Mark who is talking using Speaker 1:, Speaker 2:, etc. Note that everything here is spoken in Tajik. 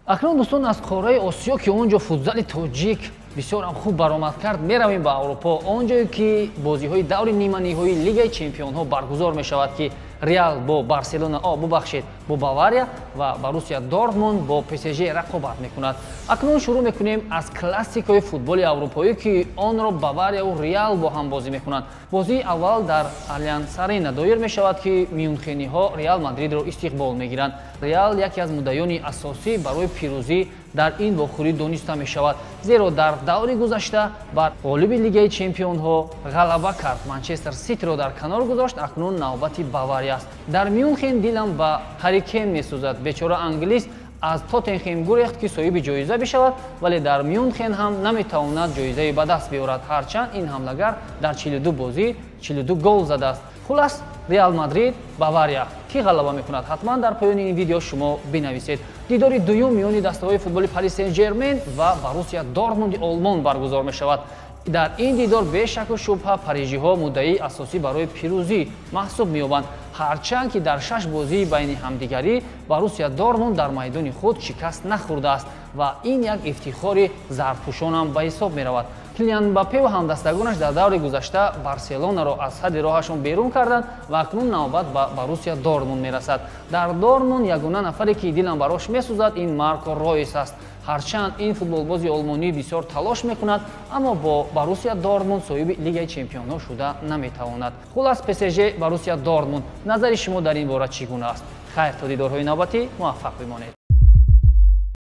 Speaker 1: Акнун, дӯстон, аз қораи Осиё, ки он ҷо футзали тоҷик бисёрам хуб баромад кард, меравем ба Аврупо, он ҷое ки бозиҳои даври ниманиҳоии Лигаи чемпионҳо баргузор мешавад, ки Реал бо Барселона, о, бубахшед, бо Бавария ва Боруссия Дортмунд бо ПСЖ рақобат мекунад. Акнун шурӯъ мекунем аз классикаи футболи аврупоӣ, ки онро Баварияву Реал бо ҳам бозӣ мекунанд. Бозии аввал дар Алянс Арена доир мешавад, ки мюнхениҳо Реал Мадридро истиқбол мегиранд. Реал яке аз муддаёни асосӣ барои пирӯзӣ дар ин вохӯрӣ дониста мешавад, зеро дар даври гузашта бар ғолиби Лигаи чемпионҳо ғалаба кард, Манчестер Ситиро дар канор гузошт. Акнун навбати Бавария аст. Дар Мюнхен дилам ба Ҳарри Кейн месӯзад. Бечора англис аз Тоттенхем гурехт, ки соҳиби ҷоиза бишавад, вале дар Мюнхен ҳам наметавонад ҷоизае ба даст биёрад, ҳарчанд ин ҳамлагар дар 42 бозӣ 42 гол задааст. Хулас, Реал Мадрид, Бавария, кӣ ғалаба мекунад? Ҳатман дар поёни ин видео шумо бинависед. Дидори дуюм миёни дастаҳои футболи Пари Сен Жермен ва Боруссия Дортмунди Олмон баргузор мешавад. Дар ин дидор бешаку шубҳа парижиҳо муддаии асосӣ барои пирӯзӣ маҳсуб меёбанд, ҳарчанд ки дар шаш бозии байни ҳамдигарӣ Боруссия Дортмунд дар майдони худ шикаст нахӯрдааст ва ин як ифтихори зардпӯшонам ба ҳисоб меравад. Килиан Мбаппе ва ҳамдастагонаш дар даври гузашта Барселонаро аз садди роҳашон берун карданд ва акнун навбат ба Боруссия Дортмунд мерасад. Дар Дортмунд ягона нафаре, ки дилам барош месӯзад, ин Марко Ройс аст. Ҳарчанд ин футболбози олмонӣ бисёр талош мекунад, аммо бо Боруссия Дортмунд соҳиби Лигаи чемпионҳо шуда наметавонад. Хулас, ПСЖ, Боруссия Дортмунд, назари шумо дар ин бора чӣ гуна аст? Хайр, то дидорҳои навбатӣ муваффақ бимонед.